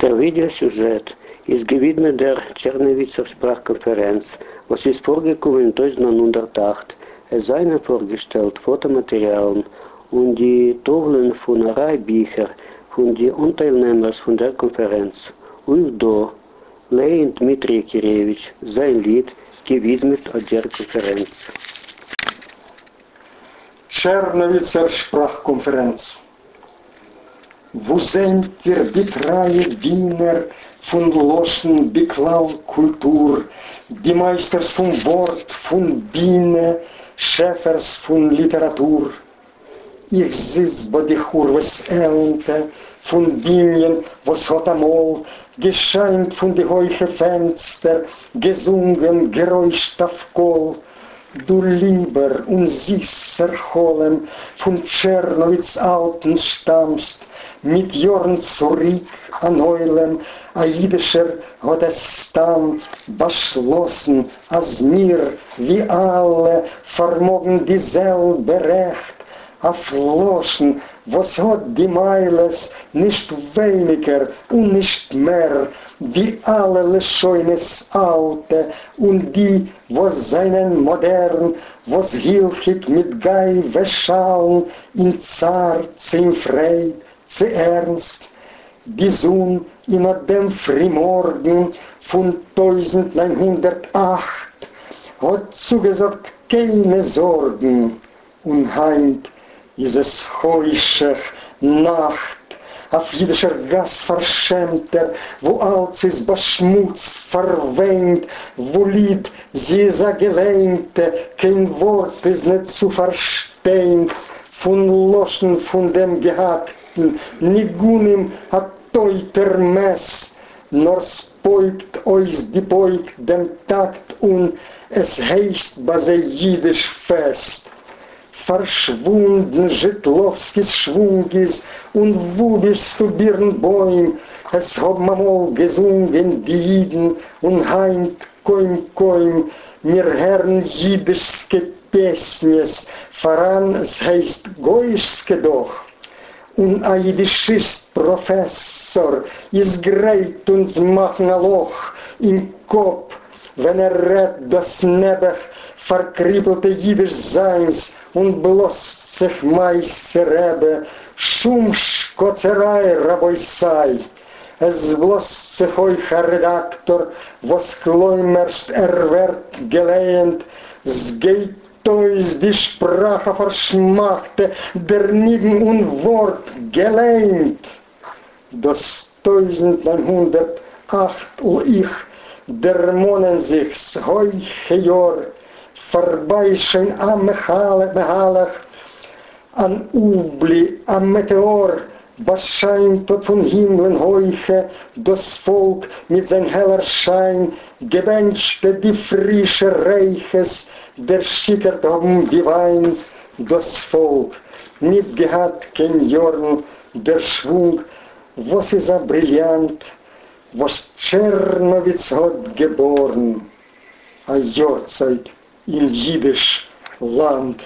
דער ווידעא-סוזשעט איז געווידמעט דער טשערנאוויצער שפראך-קאנפערענץ, וואס איז פארגעקומען אין 1908. עס זיינען פארגעשטעלט פאטא-מאטעריאלן און די טאוולען פון א ריי ביכער פון די אנטיילנעמערס פון דער קאנפערענץ. אויך דא לייענט דמיטרי יקירעוויטש זיין ליד געווידמעט אט דער קאנפערענץ. טשערנאוויצער שפראך-קאנפערענץ. וואו זענט איר די טרייע דינער פון לשון בכלל קולטור, די מייסטערס פון ווארט, פון בינע, שעפערס פון ליטעראטור? איך זיץ ביי די חורבות עלנטע פון בנין וואס האט אמאל געשיינט פון די הויכע פענסטער, געזונגען, גערוישט אויף קול. דו ליבער און זיסער חלום פון טשערנאוויץ אלטן שטאמסט, מיט יארן צוריק אן עולם א אידישער האט עס סתם באשלאסן אז מיר ווי אלע פארמאגן די זעלבע רעכט אויף לשון וואס האט די מעלות נישט ווייניגער און נישט מער ווי אלע לשונות אלטע און די וואס זענען מאדערן וואס הילכיג מיט גאווה שאלן אין צער צי אין פרייד צי ערנסט די זון אין אט דעם פרימארגן פון 1908 האט צוגעזאגט קיינע זארגן און היינט איז עס חושך, נאכט, אויף אידישער גאס פארשעמטער, וואו אלץ איז באשמוצט, פארוויינט, וואו ליד זי איז א געליינטע, קיין ווארט איז ניט צו פארשטיין, פון לשון פון דעם געהאקטן ניגונים א טויטער מת, נאר ס'פויקט אויס די פויק דעם טאקט און עס הייסט ביי זיי אידיש פעסט. פארשוואונדן זשיטלאווסקי'ס שוואונג איז און וואו ביסטו בירנבוים? עס האבן אמאל געזונגען די אידן און היינט קוים קוים מיר הערן אידישסקע פעסניעס פאראן ס'הייסט גויאישסקע דאך און א אידישיסט פראפעסאר איז גרייט אונז מאכן א לאך אין קאפ ווען ער רעדט דאס נעבעך פארקריפלטע אידיש זיינס און בלאזט זיך מעשה רבי שום שקאצעריי רבותי עס בלאזט זיך אויך א רעדאקטאר וואס כלומרשט ער ווערט געלייענט ס'גייט אויס די שפראך א פארשמאכטע דער ניגון און ווארט געליינט דאס 1908 איך דערמאנען זיך ס'הויכע יאר פארביי שוין א מהלך אן אויפבלי א מעטעאר באשיינט האט פון הימלען הויכע דאס פאלק מיט זיין העלער שיין געבענטשטע די פרישע ריחות דערשיכורט האבן ווי וויין דאס פאלק ניט געהאט קיין יארן דער שוואונג וואס איז א בריליאנט וואס טשערנאוויץ האט געבארן א יארצייט אין אידיש לאנד.